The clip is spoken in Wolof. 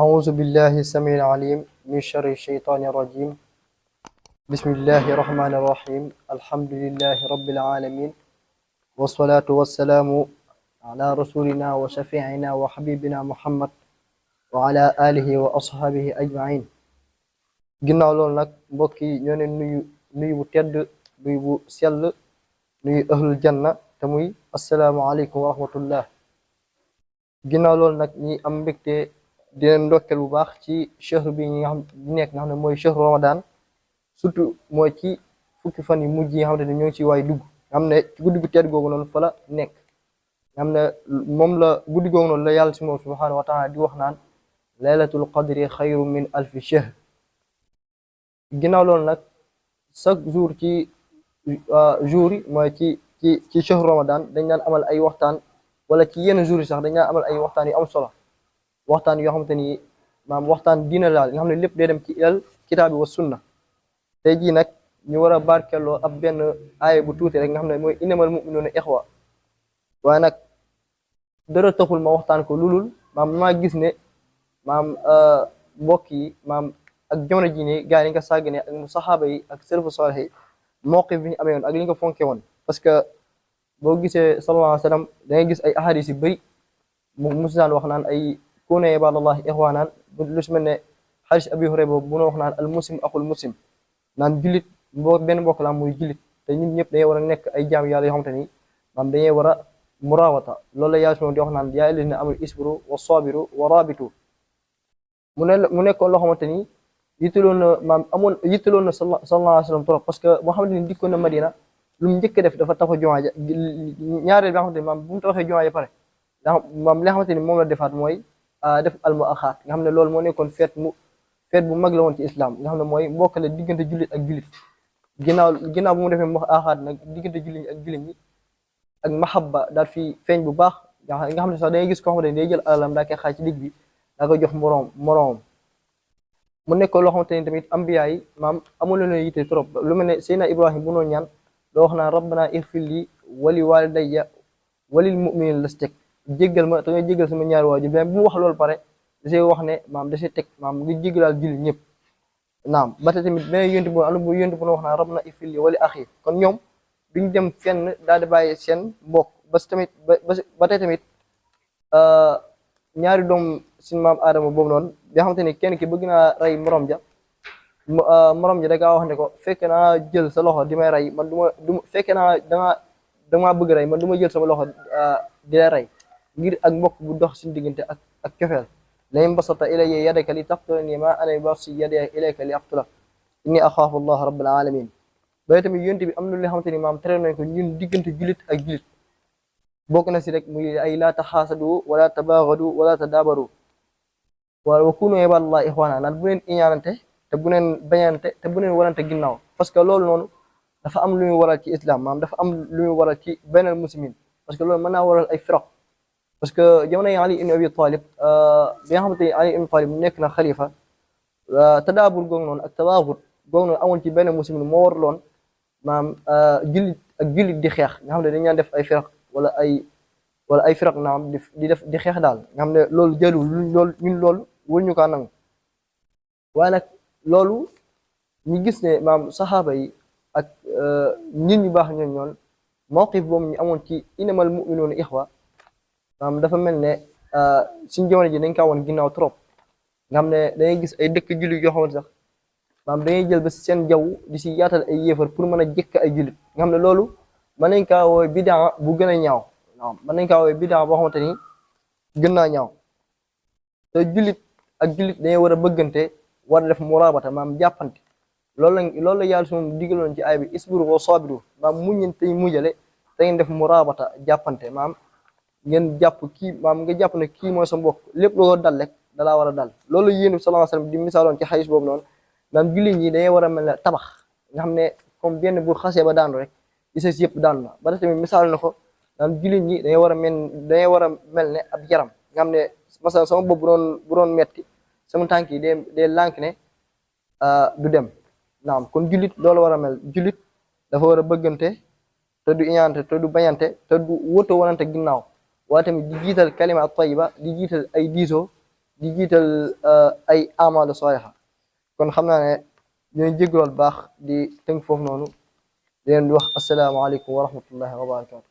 أعوذ بالله السميع العليم من شر الشيطان الرجيم. بسم الله الرحمن الرحيم. الحمد لله رب العالمين، والصلاة والسلام على رسولنا وشفيعنا وحبيبنا محمد وعلى آله وأصحابه أجمعين. ginnaaw loolu nag mbokk yi ñoo ne nuyu bu tedd, nuyu bu sell, nuyu ahlul janna te muy assalaamu aleykum wa rahmatullah. ginnaaw loolu nag ñi am mbégte di leen ndokkeel bu baax ci chehr bi ñi nga xam nekk nga xam ne mooy chehru ramadan, surtout mooy ci fukki fan yi mujj yi nga xamante ne ñoo ngi ci waay dugg nga xam ne ci guddi gu tedd googu noonu fa la nekk nga xam ne moom la guddi googu noonu la yàlla si moom subhanahu wa taala di wax naan laylatul qadri xayru min alfi shahr. ginnaaw loolu nag chaque jour ci jour yi mooy ci chehru ramadan dañ daan amal ay waxtaan, wala ci yenn jour yi sax dañ daan amal ay waxtaan yu am solo, waxtaan yoo xamante ni maam waxtaan diina daal nga xam ne lépp day dem ci ilal kitaabi wa sunna. tey jii nag ñu war a barkeloo ab benn aaya bu tuuti rek nga xam ne mooy innamal mu'minuuna ixwa. waaye nag dara taxul ma waxtaan ko lulul maam maa gis ne maam mbokk yi maam ak jamono ji ne gars yi nga sàggane ak mu saxaaba yi ak salafu saalih yi mawqif bi ñu amee woon ak li nga fonke woon. parce que boo gisee sallallahu alayhi wa sallam da ngay gis ay ahadis yu bëri mu si daan wax naan ay kuunu ibaadallahi ixwaanaan lu si mel ne xadis abi hurayra boobu bu noo wax naan al muslim axul muslim, naan jullit benn mbokk la muy jullit te ñun ñëpp dañuy war a nekk ay jaam yàlla yoo xamante ni maam dañuy war a murawata. loolu la yàlla di wax naan yaa ayyuhallazina amanu isbiru wa sabiru wa rabitu. mu nekkoon loo xamante ni yittaloon na maam yittaloon na sallallahu alayhi wa sallam trop, parce que moo xamante ni dikkoon na Madina lu mu njëkk a def dafa taxaw jumaa ja ñaareel bi nga xamante ni maam bu mu taxawee jumaa ja pare maam li nga xamante ni moom la defaat mooy def almuaxaat nga xam ne loolu moo nekkoon feet bu mag la woon ci islam nga xam ne mooy mbokkale diggante jullit ak jullit. ginnaaw bu mu defee muaxaat nag diggante jullit ñi ak jullit ñi ak mahabba daal fi feeñ bu baax nga xam ne sax da ngay gis koo xamante ni day jël alalam daa koy xaaj ci digg bi daa koy jox moroom. mu nekkoon loo xamante ni tamit ambiya yi maam amul leen yitte trop, lu mel ne Seydina Ibrahim bu noonu ñaan doo wax naan rabbana ighfir li wali walidayya walil mu'minin las teg jéggal ma te nga jéggal sama ñaari waajur. mais bu mu wax loolu pare da see wax ne maam da see teg maam nga jéggalaal jullit ñëpp. naam ba tey tamit beneen yonent bu am yonent bu wax naan rabbana ighfir li wali axi. kon ñoom duñ dem fenn daal di bàyyi seen mbokk ba tey tamit ñaari doom suñu maam Adama boobu noonu nga xamante ni kenn ki bëgg naa rey morom ja da kaa wax ne ko fekk naa jël sa loxo di may rey man du ma fekke naa damaa bëgg rey man du ma jël sama loxo di la rey, ngir ak mbokk bu dox suñu diggante ak cofeel. la in basata ilayya yadaka li taqtulani ma ana basi yadaya ilayka li aqtulak inni axaafu allah rabbal alamin. ba tamit yonent bi am na li xamante ni maam tere nañ ko ñun diggante julit ak julit, bokk na si rek muy ay laa taxaasadu wala tabaagadu wala tadaabaru wa kunu ibadallahi ixwaana, naan bu leen iñaanante te bu leen bañante te bu leen warante ginnaaw. parce que loolu noonu dafa am lu ñu waral ci islam, maam dafa am lu ñu waral ci baynal muslimin, parce que loolu mën naa waral ay firaq. parce que jamono yi Ali ibn Abi Talib bi nga xamante ni Ali ibn Talib nekk na xalifa, tadaabur googu noonu ak tabaagud googu noonu amoon ci benn muslimin moo waraloon maam jullit ak jullit di xeex nga xam ne dañu def ay firaq wala ay firaq naam di xeex daal nga xam ne loolu jëlul ñun loolu wul ñu kaa nangu. waaye nag loolu ñu gis ne maam saxaaba yi ak nit ñu baax ñoon mawqif boobu ñu amoon ci innamal mu'minuuna ixwa, maam dafa mel ne suñu jamono ji dañ kaa woon ginnaaw trop. nga xam ne dangay gis ay dëkk jullit yoo xamante sax maam dañuy jël ba seen jaww di si yaatal ay yéefar pour mën a jëkk ay jullit nga xam ne loolu mën nañ kaa woowee bidaa bu gën a ñaaw. waaw mën nañ kaa woowee bidaa boo xamante ni gën naa ñaaw. te jullit ak jullit dañuy war a bëggante, war a def murabata maam jàppante. loolu la yàlla suñu digaloon ci ay bi isbiru wa sabiru, maam muññen tey mujjale te ngeen def murabata jàppante. maam ngeen jàpp kii maam nga jàpp ne kii mooy sa mbokk, lépp loo dal rek dalaa war a dal. loolu yéen sallallahu alayhi wasallam di misaaloon ci xadis boobu noonu naan jullit ñi dañuy war a mel ne tabax nga xam ne comme benn bu xasee ba daanu rek li ses yëpp daanu na. ba tamit misaal na ko naan jullit ñi dañuy war a mel ne ab yaram nga xam ne masal sama bopp bu doon metti sama tànk yi day lànk ne du dem. naam kon jullit loolu war a mel, jullit dafa war a bëggante te du iñaante te du bañante te du woto wanante ginnaaw, waaye tamit di jiital kalima at tayiba, di jiital ay diisoo di jiital ay amalu saaliha kon xam naa ne ñooy jéglool baax di tënk foofu noonu di leen di wax asalaamaaleykum wa rahmatullahi wa barakatu